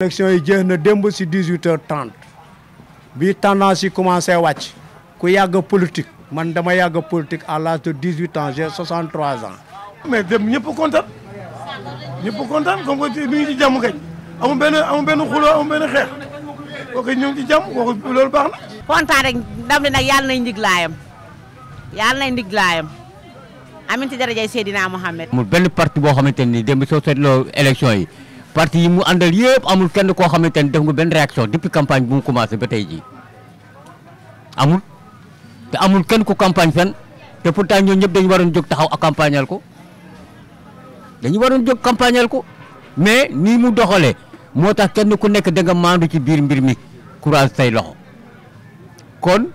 élection yi jeex na démb si 18h30 bi tendance yi commencé wàcc ku yàgg politique man dama yàgg politique à l'âge de 18 ans j'ai 63 ans. mais dem ñëpp kontaan comme que mi ngi ci jàmm kañ amul benn xuloo amul benn xeex kooku ñëw ci jàmm kooku loolu baax na. kontaan rek ndam li nag yàlla nañ ndiglaayam amin ci darajay Seydina Mohamed. amul benn parti boo xamante ni démb soo seetloo élection yi parti yi mu àndal yëpp amul kenn koo xamante ni def nga benn réaction depuis campagne bu mu commencé ba tey jii amul te amul kenn ku campagne fenn te pourtant ñoo ñëpp dañu waroon jóg taxaw ak campagnal ko mais nii mu doxalee moo tax kenn ku nekk da nga maandu ci biir mbir mi courage say loxo kon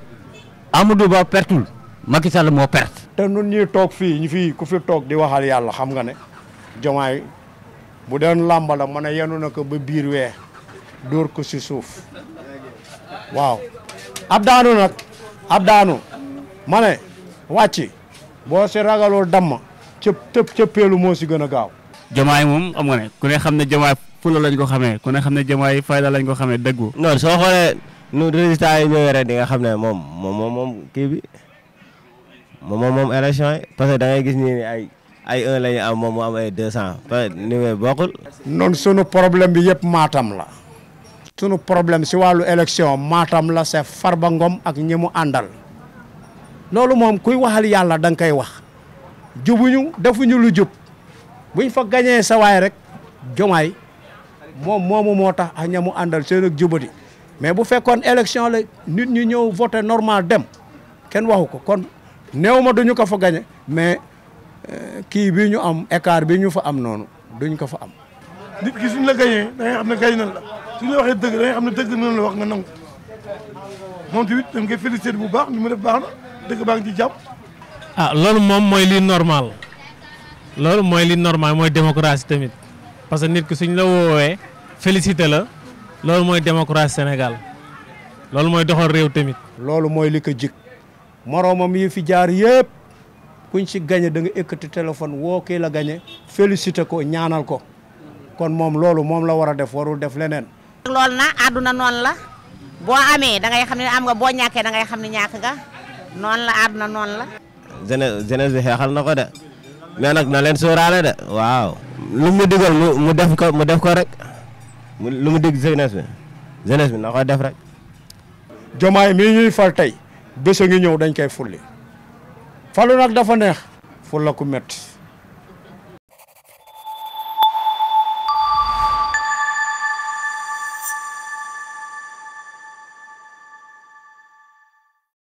Amadou Ba pertul Macky Sall moo perte. te nun ñuy toog fii ñu fii ku fi toog di waxal yàlla xam nga ne Diomaye bu doon làmba la mën a yenu na ko ba biir wee dóor ko si suuf waaw ab daanu ma ne wàcc boo si ragalul damm cëppeelu moo si gën a gaaw. Diomaye moom xam nga ne ku ne xam ne Diomaye fulla lañ ko xamee ku ne xam ne Diomaye fayda lañ ko xamee dëggu. non soo xoolee nu résultat yi ñëwee rek di nga xam ne moom kii bi moom élection yi parce que da ngay gis ni ay 1 la ñu am moom mu am ay 200 peut être ni muy bokkul. noonu sunu problème bi yëpp Matam la. sunu problème si wàllu élection Matam la c'est Farba Ngom ak ñi mu àndal loolu moom kuy waxal yàlla da nga koy wax jubuñu defuñu lu jub buñ fa gañee sa waay rek Diomaye moomu moo tax ak ña mu àndal seen ak jubati mais bu fekkoon élection la nit ñi ñëw voté normal dem kenn waxu ko kon néew ma duñu ko fa gañe mais kii bi ñu am écart bi ñu fa am noonu duñ ko fa am. nit ki suñ la gañee da ngay xam ne gañ na la suñ la waxee dëgg da ngay xam ne dëgg noonu la wax nga nangu moom tamit da nga koy félicité bu baax ni mu def baax na dëgg baa ngi ci jàpp. ah loolu moom mooy li normal mooy démocratie tamit parce que nit ki suñ la woowee félicité la loolu mooy démocratie Sénégal loolu mooy doxal réew tamit. loolu mooy li ko jik moroomam yi fi jaar yëpp kuñ si gañe da nga ekkati téléphone woo kii la gañe félicité ko ñaanal ko kon moom loolu moom la war a def warul def leneen. loolu na àdduna noonu la boo amee da ngay xam ne am nga boo ñàkkee da ngay xam ne ñàkk nga noonu la àdduna noonu la. jeunesse bi xeexal na ko de mais nag na leen sóoraale de waaw lu mu digal mu def ko rek lu mu dig jeunesse bi na ko def rek. Diomaye mii ñuy fal tey bés a ngi ñëw dañ koy fulli falu nag dafa neex fulla ku metti